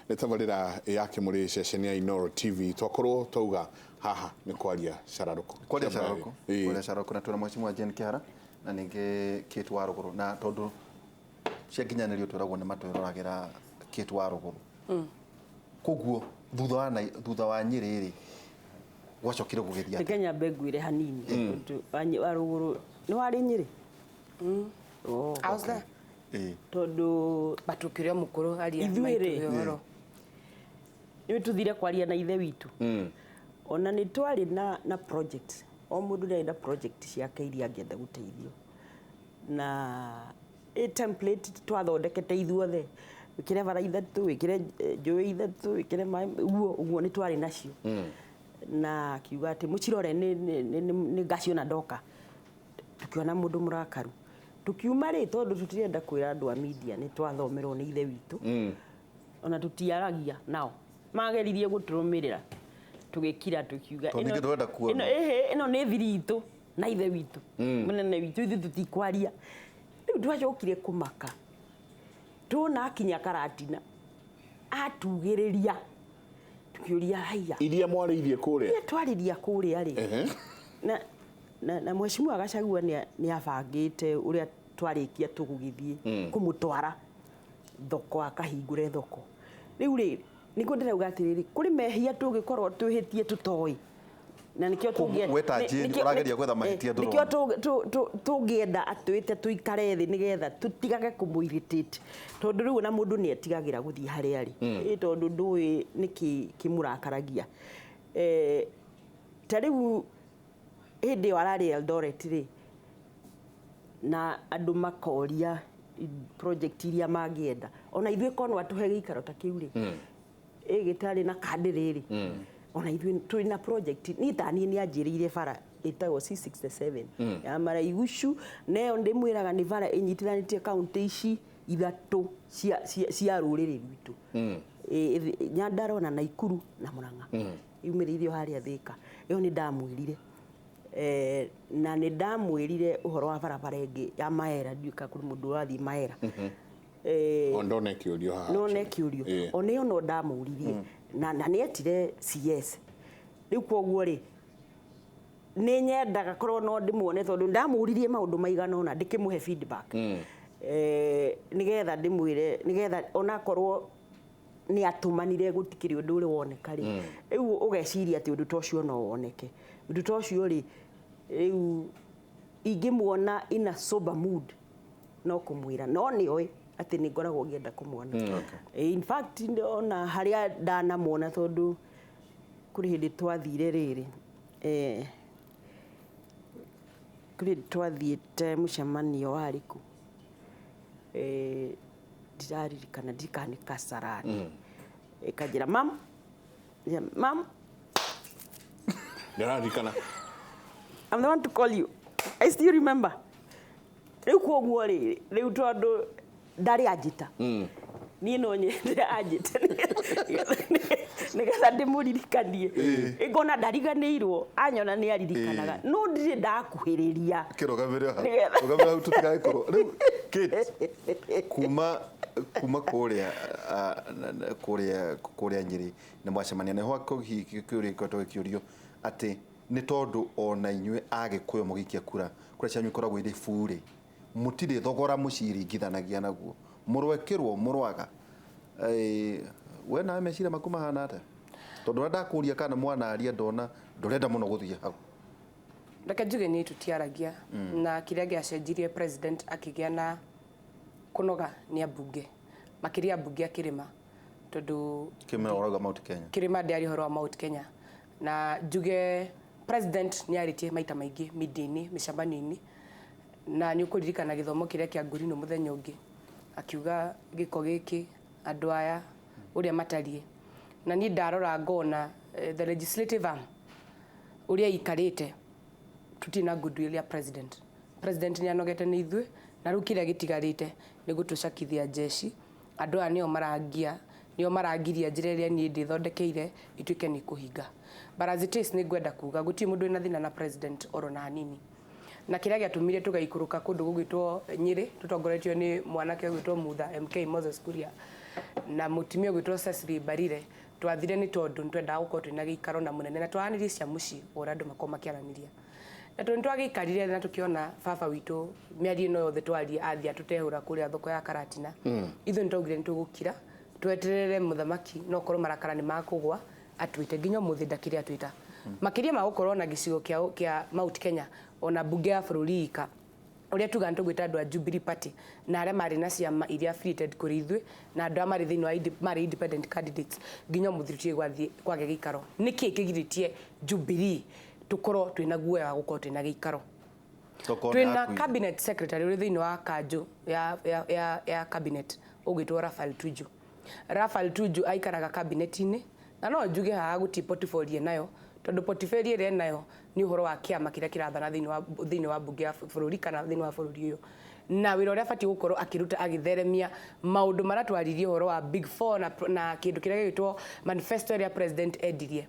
Nĩ tabarĩra ya Kĩmũrĩ ceceni ya Inooro TV. Twakorwo twauga haha nĩ kwaria cararũkũ. Kwaria cararũkũ. Kwaria cararũkũ na twĩna Mheshimiwa Jane Kĩhara na ningĩ Kate wa Rũgũrũ, na tondũ ciakinyanĩrio twĩragwo nĩ matwĩroragĩra Kate wa Rũgũrũ. Koguo thutha wa Nyĩrĩ rĩ, gwacokire gũgĩthiĩ atĩa? Reke nyambe ngwĩre hanini tondũ wa Rũgũrũ nĩ warĩ Nyĩrĩ. Oh. I was there. Tondũ But ũkĩũria mũkũrũ aria Ithuĩ maitũ rĩ. ũhoro. Nĩ tũthire kwaria na ithe witũ. Ona nĩ twarĩ na project, o mũndũ nĩ arĩ na project ciake iria angĩenda gũteithio, na ĩ template twathondekete ithuothe, wĩkĩre bara ithatũ, wĩkĩre njũĩ ithatũ, wĩkĩre maĩ, ũguo ũguo nĩ twarĩ nacio. Na akiuga atĩ mũcirore, nĩ ngaciona ndoka. Tukiona mũndũ mũrakaru tukiuma rĩ, tondũ tũtirenda kwĩra andũ a media nĩ twathomerwo nĩ ithe witũ. Ona tũtiaragia nao, mageririe gũtũrũmĩrĩra, tũgĩkira, tũkiuga Tondũ ningĩ ndũrenda kuona. Ĩno ĩhĩ, ĩno nĩ thiri itũ na ithe witũ, mũnene witũ, ithuĩ tũtikwaria. Rĩu twacokire kũmaka tuona akinya Karatina atugĩrĩria, tukiũria haiya. Iria mwarĩirie kũrĩa. Iria twarĩria kũrĩa rĩ. Na Mheshimiwa Gachagua nĩ abangĩte ũrĩa twarĩkia tũgũgĩthiĩ kũmũtwara thoko akahingũre thoko. Rĩu rĩ, nĩguo ndĩrauga atĩrĩrĩ, kũrĩ mehia tũngĩkorwo twĩhĩtie tũtoĩ, na nĩkĩo Weta Jane, ũrageria gwetha mahĩtia. Nĩkĩo ndũrona. Tũngĩenda atwĩte tũikare thĩ nĩgetha tũtigage kũmũ-irritate, tondũ rĩu ona mũndũ nĩ etigagĩra gũthiĩ harĩa arĩ. Tondũ ndũĩ nĩkĩ kĩmũrakaragia. Ta rĩu hĩndĩ ĩyo ararĩ Eldoret rĩ, na andũ makoria project iria mangĩenda, ona ithuĩ korwo no atũhe gĩikaro ta kĩu rĩ, ĩ gĩtarĩ na kandi rĩrĩ, ona ithuĩ tũrĩ na project. Niĩ ta niĩ nĩ anjĩrĩire bara ĩtagwo C67 ya Maraigucu, na ĩyo ndĩmwĩraga nĩ bara ĩnyitithanĩtie kaunti ici ithatũ cia rũrĩrĩ rwitũ. Nyandarua na Naikuru na Murang'a, yumĩrĩire o harĩa Thĩka. Ĩyo nĩ ndamwĩrire. Na nĩ ndamwĩrire ũhoro wa barabara ĩngĩ ya Maera, ndiũĩ kana kũrĩ mũndũ ũrathiĩ Maera. O ndona kĩũrio haha. None kĩũrio. Ona ĩyo no ndamũririe na nĩ etire CS. Rĩu koguo rĩ, nĩ nyendaga korwo no ndĩmuone, tondũ ndamũririe maũndũ maigana ũna ndĩkĩmũhe feedback. Nĩgetha ndĩmwĩre, nĩgetha onakorwo nĩ atũmanire gũtikĩrĩ ũndũ ũrĩ woneka rĩ, rĩu ũgeciria atĩ ũndũ ta ũcio no woneke. Ũndũ ta ũcio rĩ, rĩu ingĩmuona in a sober mood no kũmwĩra, no nĩ oĩ atĩ nĩ ngoragwo ngĩenda kũmuona. In fact, ona harĩa ndanamuona, tondũ kũrĩ hĩndĩ twathire rĩrĩ, kũrĩ hĩndĩ twathiĩte mũcemanio warĩ kũ, ndiraririkana, ndirikana nĩ Kasarani, ĩkanjĩra, "Mam, yeah, mam." Ndĩraririkana. "I'm the one to call you. I still remember." Rĩu koguo rĩ, rĩu tondũ ndarĩ anjĩta, niĩ no nyende anjĩte nĩgetha ndĩmũririkanie. Ngona ndariganĩirwo, anyona nĩ aririkanaga, no ndirĩ ndakuhĩrĩria. Kĩrũgamĩre hau. Nĩgetha- Rũgamĩre hau tũtigagĩkorwo rĩu Kate, kuma kũrĩa kũrĩa Nyĩrĩ nĩ mwacemania nĩho hihi kĩũria gĩkoretwo gĩkĩũrio atĩ nĩ tondũ ona inyuĩ Agĩkũyũ mũgĩikia kura, kura cianyu ikoragwo irĩ burĩ, mũtirĩ thogora mũciringithanagia naguo, mũrwekĩrwo mũrwaga. We nawe meciria maku mahana atĩa, tondũ ũrĩa ndakũria kana mwanaria ndona ndũrenda mũno gũthiĩ hau? Reke njuge niĩ tũtiaragia na kĩrĩa gĩacenjirie president akĩgĩa na kũnoga nĩ ambunge, makĩria ambunge a kĩrĩma, tondũ Kĩmera ũrauga Mount Kenya? Kĩrĩma, ndĩaria ũhoro wa Mount Kenya. Na njuge president nĩ arĩtie maita maingĩ media-inĩ, mĩcemanio-inĩ, na nĩ ũkũririkana gĩthomo kĩrĩa kĩa Ngurino mũthenya ũngĩ akiuga gĩko gĩkĩ, andũ aya ũrĩa matariĩ. Na niĩ ndarora ngona the legislative arm ũrĩa ikarĩte, tũtirĩ na goodwill ya president. President nĩ anogete nĩ ithuĩ, na rĩu kĩrĩa gĩtigarĩte nĩ gũtũcakithia njeci. Andũ aya nĩo marangia, nĩo marangiria njĩra ĩrĩa niĩ ndĩthondekeire ituĩke nĩ kũhinga. But as it is, nĩ ngwenda kuga gũtirĩ mũndũ wĩna thĩna na president oro na hanini. Na kĩrĩa gĩatũmire tũgaikũrũka kũndũ gũgwĩtwo Nyĩrĩ tũtongoretio nĩ mwanake ũgwĩtwo Mutha MK Moses Kuria. Na mũtumia ũgwĩtwo Cecily Mbarire twathire nĩ tondũ nĩ twendaga gũkorwo twĩna gĩikaro na mũnene na twaranĩrie cia mũciĩ ũrĩa andũ makorwo makĩaranĩria. Na tondũ nĩ twagĩikarire na tũkĩona baba witũ mĩario ĩno yothe twaria athiĩ atũtehũra kũrĩa thoko ya Karatina, ithuĩ nĩ twaugire nĩ tũgũkira tweterere mũthamaki no korwo marakara nĩ makũgwa atwĩte. Nginya ũmũthĩ ndakĩrĩ atwĩta. Makĩria ma gũkorwo na gĩcigo kĩa Mount Kenya ona mbunge ya bũrũri ika ũrĩa tugaga nĩ tũgwĩta andũ a Jubilee Party na arĩa marĩ na ciama iria affiliated kũrĩ ithuĩ na andũ arĩa marĩ thĩinĩ wa marĩ independent candidates, nginya ũmũthĩ tũtirĩ gwathiĩ kwagĩa gĩikaro. Nĩkĩ kĩgirĩtie Jubilee tũkorwo twĩna guoya wa gũkorwo twĩna gĩikaro? Twĩna cabinet secretary ũrĩ thĩinĩ wa kanjũ ya cabinet ũgwĩtwo Raphael Tuju. Raphael Tuju aikaraga cabinet-inĩ na no njuge haha gũtirĩ portfolio nayo, tondũ portfolio ĩrĩa enayo nĩ ũhoro wa kĩama kĩrĩa kĩrathana thĩinĩ wa mbunge ya bũrũri kana thĩinĩ wa bũrũri ũyũ, na wĩra ũrĩa abatiĩ gũkorwo akĩruta agĩtheremia maũndũ marĩa twaririe ũhoro wa Big Four na kĩndũ kĩrĩa gĩgwĩtwo manifesto ĩrĩa president endirie.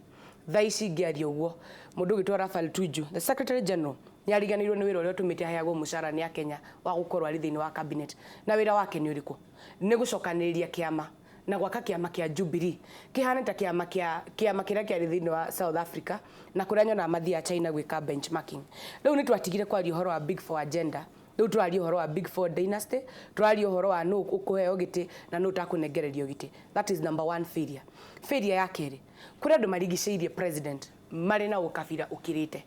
Thaa ici ngĩaria ũguo, mũndũ ũgwĩtwo Raphael Tuju, the secretary general, nĩ ariganĩirwo nĩ wĩra ũrĩa ũtũmĩte aheagwo mũcara nĩ Akenya wa gũkorwo arĩ thĩinĩ wa cabinet. Na wĩra wake nĩ ũrĩkũ? Nĩ gũcokanĩrĩria kĩama na gwaka kĩama kĩa Jubilee kĩhane ta kĩama kĩa kĩama kĩrĩa kĩarĩ thĩinĩ wa South Africa na kũrĩa nyonaga mathiaga China gwĩka benchmarking. Rĩu nĩ twatigire kwaria ũhoro wa Big Four agenda, rĩu tũraria ũhoro wa Big Four dynasty, tũraria ũhoro wa nũ ũkũheo gĩtĩ na nũ ũtakũnengererio gĩtĩ. That is number one failure. Failure ya kerĩ, kũrĩ andũ marigicĩirie president marĩ na ũkabira ũkĩrĩte.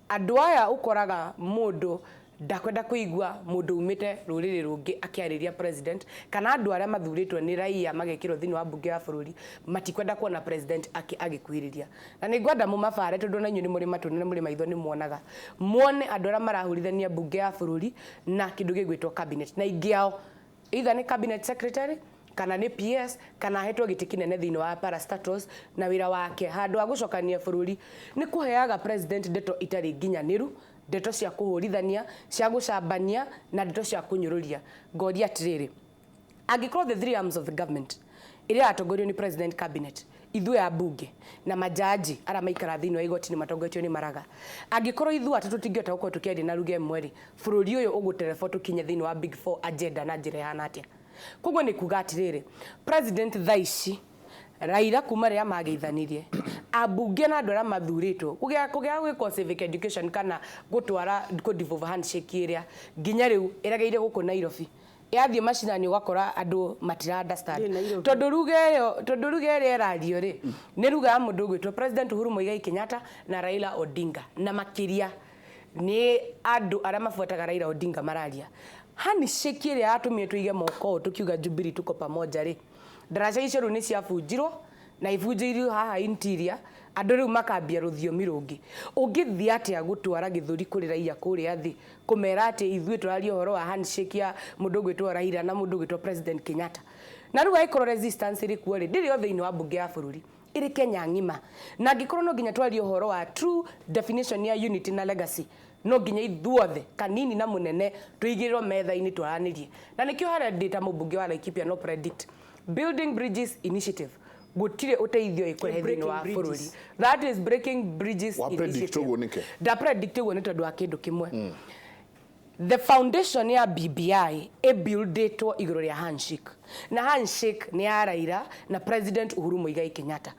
Andũ aya ũkoraga mũndũ ndakwenda kũigua mũndũ umĩte rũrĩrĩ rũngĩ akĩarĩria president, kana andũ arĩa mathurĩtwo nĩ raia magekĩrwo thĩinĩ wa mbunge ya bũrũri matikwenda kuona president agĩkuhĩrĩria. Na nĩ ngwenda mũmabare, tondũ ona inyuĩ nĩ mũrĩ matũ na nĩ mũrĩ maitho, nĩ muonaga muone andũ arĩa marahũrithania mbunge ya bũrũri na kĩndũ gĩgwĩtwo cabinet, na aingĩ ao either nĩ cabinet secretary kana nĩ PS kana ahetwo gĩtĩ kĩnene thĩinĩ wa parastatals, na wĩra wake handũ ha gũcokania bũrũri nĩ kũheaga president ndeto itarĩ nginyanĩru, ndeto cia kũhũrithania, cia gũcambania na ndeto cia kũnyũrũria. Ngoria atĩrĩrĩ, angĩkorwo the three arms of the government ĩrĩa yatongorio nĩ president, cabinet, ithuĩ a mbunge na majaji arĩa maikara thĩinĩ wa igoti nĩ matongoretio nĩ Maraga, angĩkorwo ithuĩ atatũ tũtingĩhota gũkorwo tũkĩaria na ruga ĩmwe rĩ, bũrũri ũyũ ũgũterebo tũkinye thĩinĩ wa Big Four agenda na njĩra ĩhana atĩa? Koguo nĩ kuga atĩrĩrĩ, president thaa ici Raila kuma rĩrĩa mageithanirie ambunge na andũ arĩa mathurĩtwo kũgĩa gwĩkwo civic education kana gũtwara kũ devolve handshake ĩrĩa nginya rĩu ĩregeire gũkũ Nairobi, yathiĩ macinani ũgakora andũ matira understand. Ndĩ Nairobi. Tondũ ruga ĩrĩa ĩrario rĩ, nĩ ruga ya mũndũ ũgwĩtwo President Uhuru Muigai Kenyatta na Raila Odinga, na makĩria nĩ andũ arĩa mabuataga Raila Odinga mararia. Handshake ĩrĩa yatũmire tũige moko ũũ tũkiuga Jubilee tuko pamoja rĩ, ndaraca icio rĩu nĩ ciabunjirwo na ibunjĩirio haha interior, andũ rĩu makambia rũthiomi rũngĩ. Ũngĩthiĩ atĩa gũtwara gĩthũri kũrĩ raia kũrĩa thĩ kũmera atĩ ithuĩ tũraria ũhoro wa handshake ya mũndũ ũgwĩtwo Raila na mũndũ ũgwĩtwo President Kenyatta? Na rĩu angĩkorwo resistance ĩrĩ kuo rĩ, ndĩrĩ o thĩinĩ wa mbunge ya bũrũri, ĩrĩ Kenya ng'ima. Na angĩkorwo no nginya twarie ũhoro wa true definition ya unity na legacy, no nginya ithuothe kanini na mũnene tũigĩrĩrwo metha-inĩ twaranĩrie. Na nĩkĩo harĩa ndĩ ta mũmbunge wa Laikipia no predict Building Bridges Initiative gũtirĩ ũteithio ĩkũrehe thĩinĩ wa Breaking bũrũri. bridges. That is Breaking Bridges Wa predict Initiative. ũguo nĩkĩ? Nda predict ũguo nĩ tondũ wa kĩndũ kĩmwe. The foundation ya BBI ĩbuildĩtwo igũrũ rĩa handshake, na handshake nĩ ya Raila na President Uhuru Muigai Kenyatta,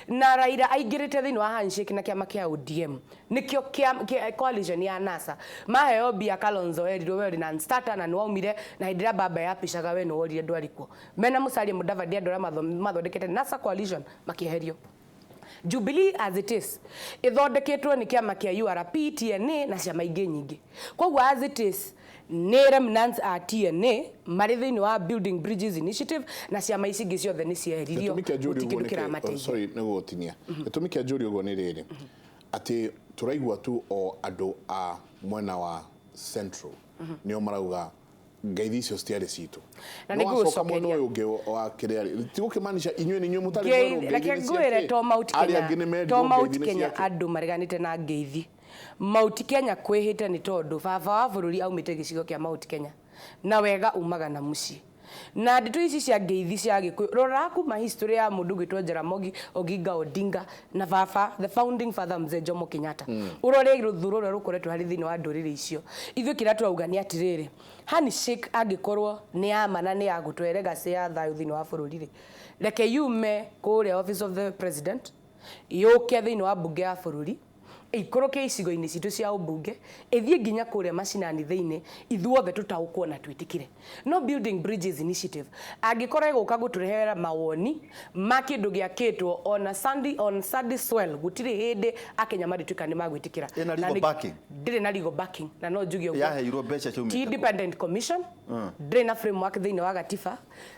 na Raila aingĩrĩte thĩinĩ wa handshake na kĩama kĩa ODM, nĩkĩo coalition ya NASA. Maheo mbia, Kalonzo erirwo we ũrĩ non-starter na nĩwaumire, na hĩndĩ ĩrĩa baba yapicaga we nĩworire ndwarĩ kuo. Mena Musalia Mudavadi, andũ arĩa mathondekete NASA coalition makĩeherio. Jubilee as it is ĩthondeketwo nĩ kĩama kĩa URP, TNA na ciama ingĩ nyingĩ. Koguo as it is nĩ remnants a TNA marĩ thĩinĩ wa Building Bridges Initiative, na ciama ici ingĩ ciothe nĩ cieheririo. Gĩtũmi kĩa njũri gũtirĩ ũguo kĩndũ nĩ kĩ- oh, kĩramateithia. Sorry nĩ gũgũtinia. Gĩtũmi kĩa njũri ũguo nĩ rĩrĩ, atĩ tũraigua tu o andũ a mwena wa Central nĩo marauga ngeithi icio citiarĩ citũ. Na No nĩ wacoka mwena ngũgũcokeria. ũyũ ũngĩ wa kĩrĩa rĩ, ti gũkĩmaanisha inyuĩ nĩ inyuĩ mũtarĩ Ngeithi- mwerũ ngeithi reke nĩ ngwĩre ciake. to Mount Arĩa Kenya angĩ nĩ merirwo to Mount ngeithi nĩ Kenya ciake. andũ mareganĩte na ngeithi. Mount Kenya kwĩhĩte nĩ tondũ baba wa bũrũri aumĩte gĩcigo kĩa Mount Kenya, na wega umaga na mũciĩ. Na ndeto ici cia ngeithi cia Gĩkũyũ, rora kuma history ya mũndũ gwĩtwo Jaramogi Oginga Odinga na baba, the founding father, Mzee Jomo Kenyatta, ũrore rũthuro rũrĩa rũkoretwo harĩ thĩinĩ wa ndũrĩrĩ icio. Ithuĩ kĩrĩa tũrauga nĩ atĩrĩrĩ, handshake angĩkorwo nĩ ya ma na nĩ ya gũtũhe legacy ya thayũ thĩinĩ wa bũrũri rĩ, reke yume kũrĩa Office of the President, yũke thĩinĩ wa mbunge ya bũrũri, ĩikũrũke icigo-inĩ citũ cia ũmbunge, ĩthiĩ nginya kũrĩa macinani thĩinĩ, ithuothe tũtaũkwo na twĩtĩkĩre. No Building Bridges Initiative angĩkorwo ĩgũka gũtũrehera mawoni ma kĩndũ gĩakĩtwo ona sandy, on sandy soil, gũtirĩ hĩndĩ Akenya marĩtuĩka nĩ magwĩtĩkĩra. Ĩna Na legal backing? Ndĩrĩ na legal backing, na no njuge ũguo. Yaheirwo mbeca Ti ciaumĩte kũ? independent commission, ndĩrĩ na framework thĩinĩ wa gatiba.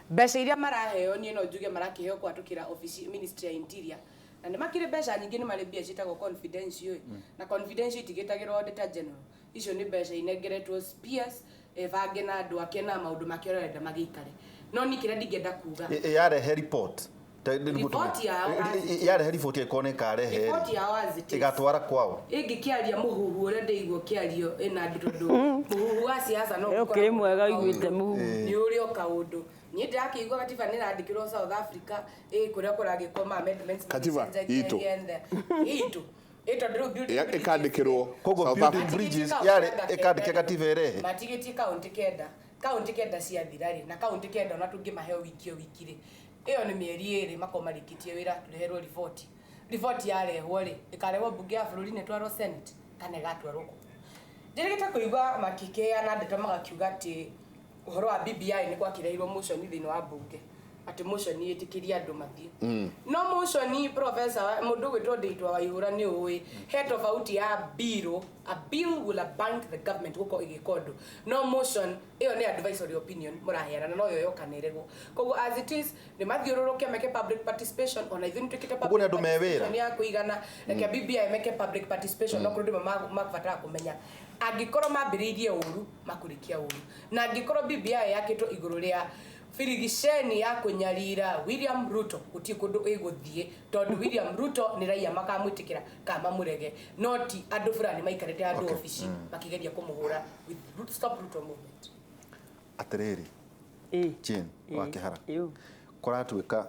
Mbeca iria maraheo, niĩ no njuge marakĩheo kũhatũkĩra office Ministry ya Interior, na nĩ makĩrĩ mbeca nyingĩ, nĩ marĩ mbia ciĩtagwo confidential, na confidential itigĩtagĩrwo Auditor General. Icio nĩ mbeca inengeretwo PS ebange na andũ ake na maũndũ make ũrĩa arenda magĩikare. No niĩ kĩrĩa ndingĩenda kuga, Yarehe report. Report yao as it is. Yarehe report ĩkorwo nĩ ĩkarehe Report yao as it is. ĩgatwara kwao. Ĩngĩkĩaria mũhuhu ũrĩa ndĩigua kĩario ĩna andũ, tondũ mũhuhu wa siasa no Ĩyo kĩrĩ mwega ũiguĩte mũhuhu. Nĩ ũrĩ o kaũndũ niĩ ndĩrakĩigua gatiba nĩ ĩrandĩkĩrwo South Africa, ĩ kũrĩa kũragĩkwo ma amendments Katiba magĩcenjagia itũ. here and there. Itũ ĩ tondũ rĩu Building Ĩkandĩkĩrwo Koguo South Building Africa. Bridges Matigĩtie yarĩ kaunti ĩkandĩke kenda. gatiba ĩrehe. Matigĩtie kaunti kenda, kaunti kenda ciathira rĩ, na kaunti kenda ona tũngĩmahe wiki o wiki rĩ, ĩyo nĩ mĩeri 2 makorwo marĩkĩtie wĩra. Tũreherwo riboti, riboti yarehwo rĩ, ĩkarehwo mbunge ya bũrũri na ĩtwarwo Senate kana ĩgatwarwo kũ? Njĩrĩgĩte kũigua makĩkĩana ndeto magakiuga atĩ ũhoro wa BBI nĩ gwakĩrehirwo motion thĩinĩ wa mbunge, atĩ motion ĩtĩkĩrie andũ mathiĩ. No motion, professor, mũndũ ũgwĩtwo Ndĩitwa Waihũra, nĩ ũĩ he tofauti ya bill. A bill will bind the government gũkorwo ĩgĩka ũndũ, no motion ĩyo nĩ advisory opinion mũraheana, na noyo yoka nĩ ĩregwo. Koguo as it is, nĩ mathiũrũrũke meke public participation, ona ithuĩ nĩ twĩkĩte Koguo nĩ andũ me wĩra. participation ya kũigana. Reke BBI meke public participation, no kũrĩ ndũ mabatara kũmenya angĩkorwo mambĩrĩirie ũru makũrĩkia ũru, na angĩkorwo BBI yakĩtwo igũrũ rĩa birigiceni ya kũnyarira William Ruto, gũtirĩ kũndũ ĩgũthiĩ, tondũ William Ruto nĩ raia makamwĩtĩkĩra kana mamũrege, no ti andũ fulani maikarĩte handũ obici makĩgeria kũmũhũra with Stop Ruto Movement. Atĩrĩrĩ, Ĩ. Jane wa Kĩhara, Ĩũ. kũratuĩka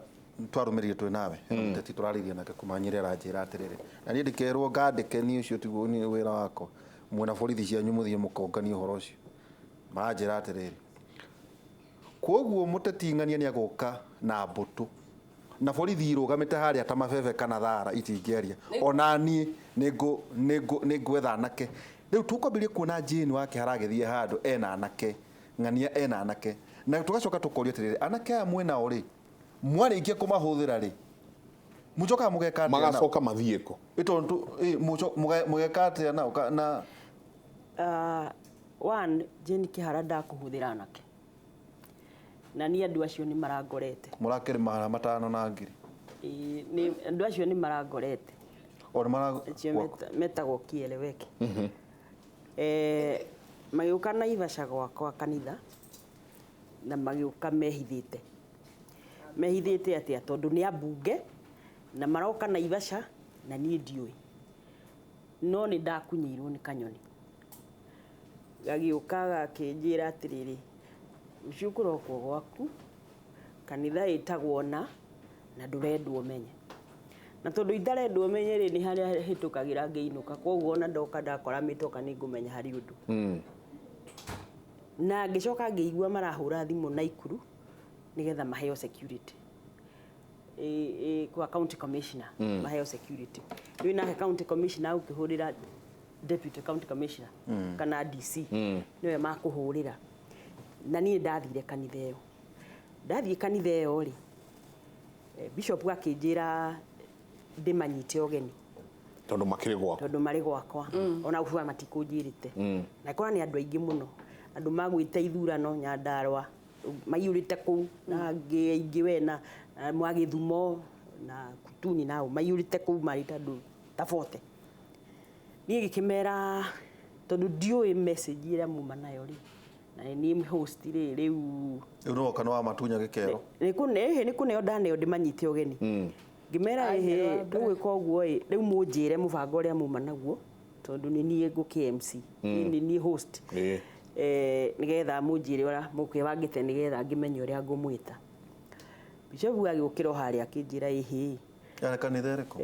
twarũmĩrĩire twĩ nawe mũteti tũrarĩria nake kuma Nyĩrĩ, aranjĩra atĩrĩrĩ, na niĩ ndĩkerwo ngandĩke, niĩ ũcio tiguo niĩ wĩra wakwa, mwĩna borithi cianyu mũthiĩ mũkonganie ũhoro ũcio. Maranjĩra atĩrĩrĩ, koguo mũteti ng'ania nĩ agoka na mbũtũ na borithi irũgamĩte harĩa ta mabebe kana thara itingĩaria, ona niĩ nĩngwetha anake. Rĩu tũkwambĩrĩria kuona Jane wa Kĩhara agĩthiĩ handũ ena anake, ng'ania ena anake, na tũgacoka tũkoria atĩrĩrĩ, anake aya mwĩnao rĩ, mwarĩkia kũmahũthĩra rĩ, mũcokaga mũgeka atĩa nao? Magacoka mathiĩ kũ? Ĩ tondũ ĩ, mũgeka atĩa nao na One, Jane Kĩhara ndakũhũthĩra anake, na niĩ andũ acio nĩ marangorete. Mũrakĩrĩ 500 na ngiri. Ĩ, andũ acio nĩ marangorete. O nĩ mara Acio metagwo Kieleweke. Magĩũka Naivasha gwakwa kanitha, na magĩũka mehithĩte. Mehithĩte atĩa? Tondũ nĩ ambunge na maroka Naivasha na niĩ ndiũĩ, no nĩ ndakunyĩirwo nĩ kanyoni gagĩũka gakĩnjĩra atĩrĩrĩ, rũciũ kũrokwo gwaku kanitha ĩtagwo na ndũrendwo ũmenye, na tondũ itarendwo menye rĩ, nĩ harĩa hĩtũkagĩra ngĩinũka, koguo ona ndoka ndakora mĩtoka nĩ ngũmenya harĩ ũndũ. Na ngĩcoka ngĩigua marahũra thimũ Naikuru nĩgetha maheo security, kwa county commissioner maheo security. Rĩu nake county commissioner ũkĩhũrĩra deputy county commissioner kana DC, nĩwe makũhũrĩra. Na niĩ ndathire kanitha ĩyo, ndathiĩ kanitha ĩyo rĩ, bishop akĩnjĩra ndĩmanyite ũgeni. Tondũ makĩrĩ gwaku. Tondũ marĩ gwakwa, ona gũbuga matikũnjĩrĩte, na korwa nĩ andũ aingĩ mũno, andũ magwĩte ithurano Nyandarua maiyũrĩte kũu, na angĩ aingĩ we na Mwagĩthumo na Kutuni nao maiyũrĩte kũu, marĩ ta andũ ta 40. Niĩ ngĩkĩmera tondũ ndiũĩ message ĩrĩa muma nayo rĩ, na nĩ niĩ host rĩ, rĩu Rĩu nĩwoka nĩ wamatunya gĩkero. Nĩ kũneo ndaneo ndĩmanyite ũgeni, ngĩmera ĩhĩ, tũgwĩka ũguo ĩ, rĩu mũnjĩre mũbango ũrĩa muma naguo, tondũ nĩ niĩ ngũ KMC, nĩ niĩ host. Nĩgetha mũnjĩre ũrĩa mũkwĩbangĩte nĩgetha ngĩmenye ũrĩa ngũmwĩta. Bishop agĩũkĩra o harĩa akĩnjĩra ĩhĩ. Yarĩ kanitha ĩrĩkũ?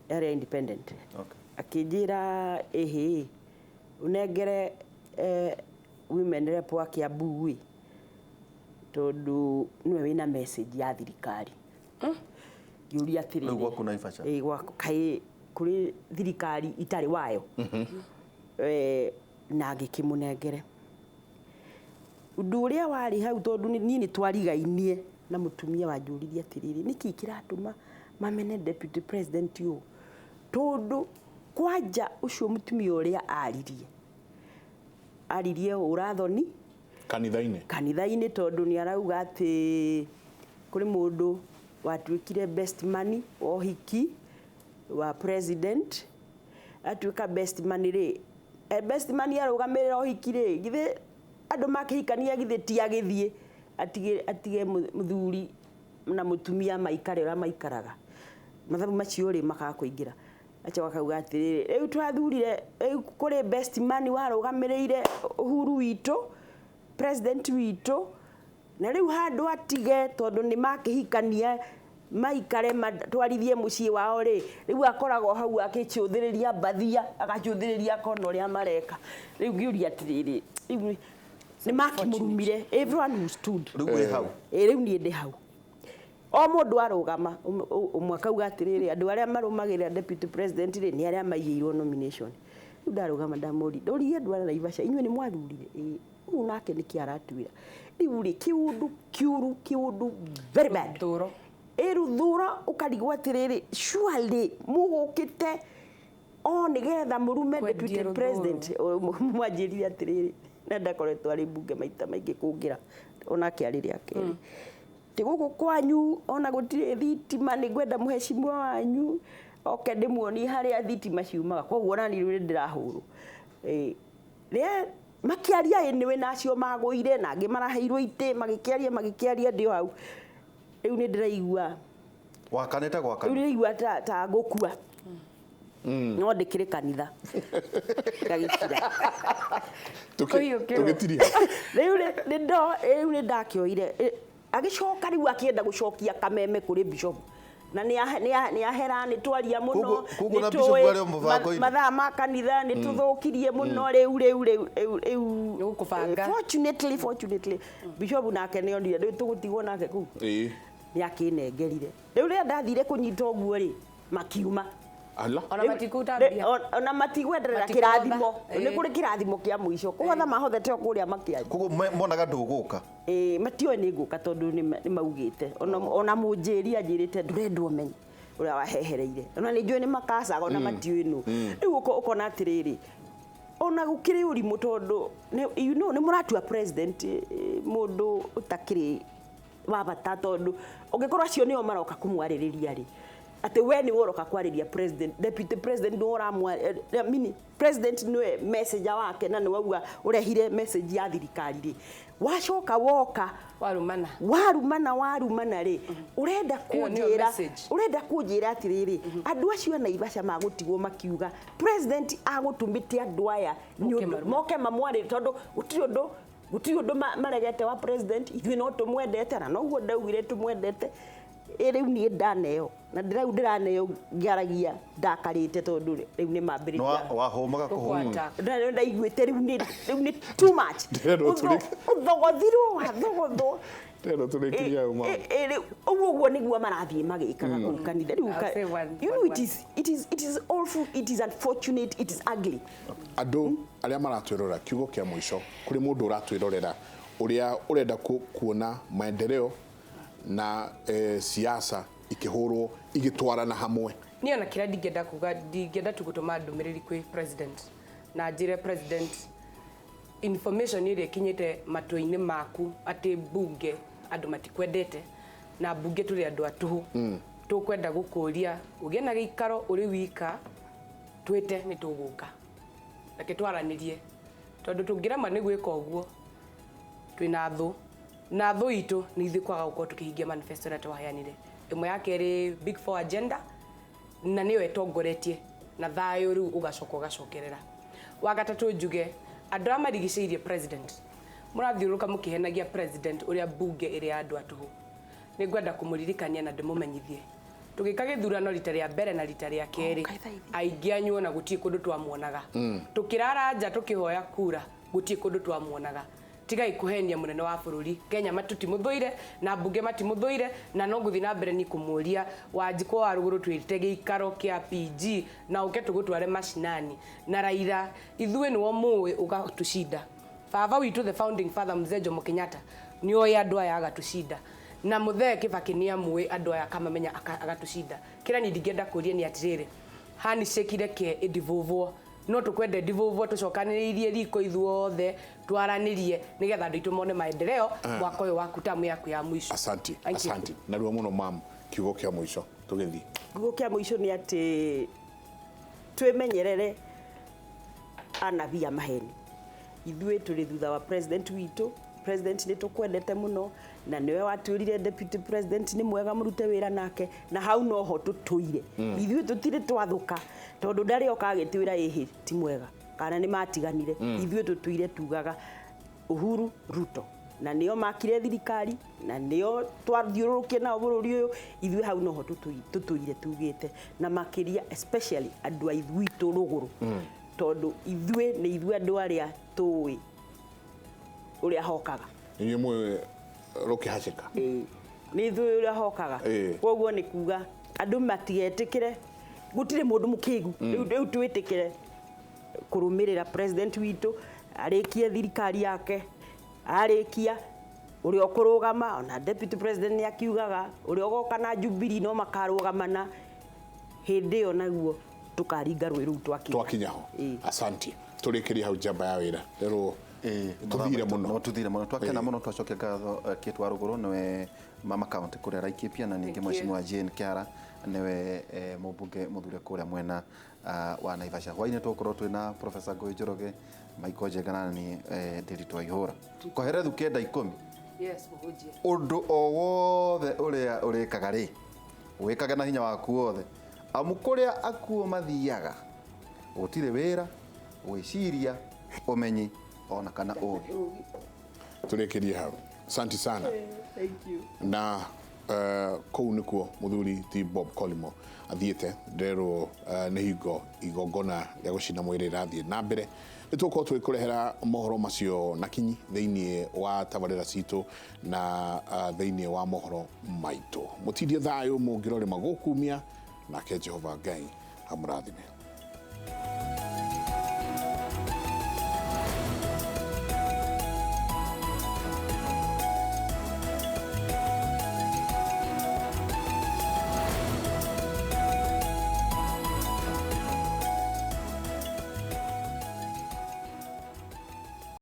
Yarĩ independent. Okay. Akĩnjĩra ĩhĩ ũnengere women rep wa Kiambu ĩ tondũ nĩwe wĩna message ya thirikari. Ngĩũria atĩrĩrĩ. Rĩu gwaku Naivasha? Ĩĩ gwaku kaĩ kũrĩ thirikari itarĩ wayo. Na ngĩkĩmũnengere. Ũndũ ũrĩa warĩ hau tondũ niĩ nĩ twarigainie na mũtumia wanjũririe atĩrĩrĩ nĩkĩ kĩratũma mamene deputy president ũũ tondũ kwanja ũcio mũtumia ũrĩa aririe aririe ũrathoni kanitha-inĩ kanitha-inĩ tondũ nĩ arauga atĩ kũrĩ mũndũ watuĩkire best man wa ũhiki wa president atuĩka best man rĩ best man arũgamĩrĩra ũhiki rĩ githĩ andũ makĩhikania githĩ ti agĩthiĩ atige mũthuri na mũtumia maikare ũrĩa maikaraga mathabu macio rĩ makaga kũingĩra acoka akauga atĩrĩrĩ rĩu twathurire rĩu kũrĩ best man warũgamĩrĩire Uhuru witũ president witũ na rĩu handũ atige tondũ nĩ makĩhikania maikare matwarithie mũciĩ wao rĩ rĩu akoragwo hau akĩcũthĩrĩria mbathia agacũthĩrĩria akona ũrĩa mareka rĩu ngĩũria atĩrĩrĩ rĩu nĩ makĩmũrumire everyone who stood. Rĩu wĩ hau. Ĩ rĩu niĩ ndĩ hau o mũndũ arũgama ũmwe akauga atĩrĩrĩ andũ arĩa marũmagĩrĩra deputy president rĩ nĩ arĩa maigĩirwo nomination rĩu ndarũgama ndamũri ndũririe andũ a Naivasha inyuĩ nĩ mwathurire ĩ ũũ nake nĩkĩ aratwĩra rĩu rĩ kĩũndũ kĩũru kĩũndũ very bad. Rũthũro. Ĩ rũthũro ũkarigwo atĩrĩrĩ surely mũgũkĩte o nĩgetha mũrume Kwendia deputy rũthũro. president mwanjĩrire atĩrĩrĩ na ndakoretwo arĩ mbunge maita maingĩ kũngĩra onake arĩ rĩa kerĩ ti gũkũ kwanyu ona gũtirĩ thitima nĩ ngwenda mũhecimiwa wanyu oke ndĩmuonie harĩa thitima ciumaga koguo ona niĩ rĩu nĩndĩrahũrwo. Rĩa makĩaria anyway na acio magũire na angĩ maraheirwo itĩ magĩkĩaria magĩkĩaria ndĩ o hau rĩu nĩ ndĩraigua Wakanĩte rĩu gwakana. ndĩraigua ta ngũkua no ndĩkĩrĩ kanitha ngagĩkira. Kũhiũkĩrwo. Tũgĩtiria. Rĩu rĩu nĩ ndakĩoire agĩcoka rĩu akĩenda gũcokia kameme kũrĩ bishop na nĩ ahera nĩ twaria mũno Koguo na nĩ bishop tũĩ arĩ o mũbango-inĩ. mathaa ma kanitha nĩ tũthũkirie mũno rĩu rĩu rĩu rĩu rĩu Nĩ gũkũbanga. Fortunately bishop nake nĩ onire rĩu tũgũtigwo nake kũu Ĩĩ. nĩ akĩnengerire rĩu rĩrĩa ndathire kũnyita ũguo rĩ makiuma. Ala. Ona matikũtambia. Ona matigwenderera Matikũhotha. kĩrathimo nĩ Ĩĩ. kũrĩ kĩrathimo kĩa mũico kũhotha mahothete o kũrĩa makĩaria. Koguo monaga ndũgũka. Ĩĩ matioĩ nĩ ngũka tondũ nĩ maugĩte ona mũnjĩri anjĩrĩte ndũrendwo ũmenye ũrĩa wahehereire ona nĩ njũĩ nĩ makacaga ona matiũĩ nũ rĩu ũkona atĩrĩrĩ ona gũkĩrĩ ũrimũ tondũ you know nĩ mũratua president mũndũ ũtakĩrĩ wa bata tondũ ũngĩkorwo acio nĩo maroka kũmwarĩrĩria rĩ atĩ we nĩwe ũroka kwarĩria president deputy president nĩwe ũramwa meaning president nĩwe messenger wake na nĩwe auga ũrehire message ya thirikari rĩ wacoka woka Warumana. warumana warumana rĩ ũrenda Ĩyo nĩyo kũnjĩra message. ũrenda kũnjĩra atĩrĩrĩ andũ acio a Naivasha magũtigwo makiuga president agũtũmĩte andũ aya nĩ Moke ũndũ marume. moke mamwarĩrie tondũ gũtirĩ ũndũ maregete wa president ithuĩ no tũmwendete na noguo ndaugire tũmwendete ĩ rĩu niĩ ndaneo na rĩu ndĩraneo ngĩaragia ndakarĩte tondũ rĩu nĩ Nĩ mambĩrĩria wahũmaga kũhũma. Gũkũ-attack. Ndaiguĩte rĩu nĩ too much. Ndĩrerwo Ũthogothirwo wathogothwo. Ndĩrerwo tũrĩkĩrie hau mama. Rĩu ũguo ũguo nĩguo marathiĩ magĩkaga kũu kanitha rĩu I'll say one- you know one it is it is it is awful, it is unfortunate, it is ugly. Andũ arĩa maratwĩrora kiugo kĩa mũico kũrĩ mũndũ ũratwĩrorera ũrĩa ũrenda kuona maendeleo na siasa ikĩhũrwo igĩtwarana hamwe. Niĩ ona kĩrĩa ndingĩenda kuga ndingĩenda tu gũtũma ndũmĩrĩri kwĩ president na njĩre president information ĩrĩa ĩkinyĩte matũ-inĩ maku atĩ mbunge andũ matikwendete na mbunge tũrĩ andũ atũhũ tũkwenda gũkũria ũgĩe na gĩikaro ũrĩ wika twĩte nĩ tũgũka reke twaranĩrie tondũ tũngĩrema nĩ gwĩka ũguo twĩna thũ na thũ itũ nĩ ithuĩ kwaga gũkorwo tũkĩhingia manifesto ĩrĩa twaheanire ĩmwe ya kerĩ big four agenda na nĩyo ĩtongoretie na thayũ rĩu ũgacoka ũgacokerera wa gatatũ njuge Andũ arĩa marigicĩirie president mũrathiũrũrũka mũkĩhenagia president ũrĩa bunge ĩrĩ ya andũ a tũhũ. Nĩ ngwenda kũmũririkania na ndĩmũmenyithie tũgĩka gĩthurano rita rĩa mbere na rita rĩa kerĩ, aingĩ anyu ona gũtirĩ kũndũ twamuonaga. Tũkĩrara nja tũkĩhoya kura, gũtirĩ kũndũ twamuonaga. Tigai kũhenia mũnene wa bũrũri. Kenya tũtimũthũire na mbunge matimũthũire, na no ngũthiĩ na mbere ni kũmũria Wanjikũ wa Rũgũrũ twĩte gĩikaro kĩa PG na ũke tũgũtware mashinani. Na Raila ithuĩ nĩwo mũĩ ũgatũcinda. Baba witũ the founding father Mzee Jomo Kenyatta nĩoĩ andũ aya agatũcinda, na Mũthee Kibaki nĩamũĩ andũ aya akamamenya agatũcinda. Kĩrĩa niĩ ndingĩenda kũria nĩ atĩrĩrĩ, handshake reke ĩndivũvwo, no tũkwenda ĩndivũvwo tũcokanĩrĩirie riko ithuothe twaranĩrie nĩgetha andũ aitũ mone maendeleo mwaka ũyũ waku tamu yaku ya mũico. Asanti. Thank you. Asanti narua mũno mam, kiugo kĩa mũico tũgĩthiĩ. Kiugo kĩa mũico nĩ atĩ twĩmenyerere anabii a maheni. Ithuĩ tũrĩ thutha wa president witũ. President nĩ tũkwendete mũno na nĩwe watwĩrire deputy president nĩ mwega mũrute wĩra nake, na hau noho tũtũire. Ithuĩ tũtirĩ twathũka tondũ ndarĩ oka agĩtwĩra ĩhĩ ti mwega kana nĩ matiganire. Ithuĩ tũtũire tugaga Uhuru Ruto, na nĩo makire thirikari na nĩo twathiũrũrũkie nao bũrũri ũyũ. Ithuĩ hau noho tũtũire tugĩte, na makĩria especially andũ a ithuitũ rũgũrũ, tondũ ithuĩ nĩ ithuĩ andũ arĩa tũĩ ũrĩa hokaga. Inyuĩ mũĩ rũkĩhacĩka. Ĩĩ, nĩ ithuĩ ũrĩa hokaga. Koguo nĩ kuga andũ matigetĩkĩre, gũtirĩ mũndũ mũkĩgu. Rĩu twĩtĩkĩre kũrũmĩrĩra president witũ arĩkie thirikari yake, arĩkia ũrĩa ũkũrũgama, ona deputy president nĩ akiugaga ũrĩa ũgoka na Jubilee no makarũgamana hĩndĩ ĩyo, naguo tũkaringa rũĩ rũu twakinya. Twakinya ho. Ĩĩ. Asanti, tũrĩkĩrie hau njamba ya wĩra rĩrwo tũthire mũno. No tuthire muno, twakena muno, twacokia ngatho Kate wa Ruguru niwe mama county kuria Laikipia, na ningi Thank you. Mheshimiwa Jane Kiara niwe mũmbunge mũthure kuria mwena wa Naivasha. Hwainĩ tũgũkorwo twĩna Professor Ngũĩ Njoroge, Michael Njenga na niĩ Ndiritu Waihũra. Koherethu 9:10. Yes, mũhunjia. Ũndũ o wothe ũrĩa ũrĩkaga rĩ, wĩkage na hinya waku wothe, amu kũrĩa akuũ mathiaga gũtirĩ wĩra, gwĩciria, ũmenyi ona kana ũũgĩ. Tũrĩkĩrie hau, asanti sana. Thank you. Na kũu nĩkuo mũthuri ti Bob Collymore athiĩte nderwo nĩ hingo igongona rĩa gũcina mwĩrĩ rĩrathiĩ na mbere. Nĩ tũgũkorwo tũgĩkũrehera mohoro macio na kinyi thĩinĩ wa tabarĩra citũ na thĩinĩ wa mohoro maitũ. Mũtindie thayũ mũngĩrorĩma gũkumia, nake Jehova Ngai amũrathime.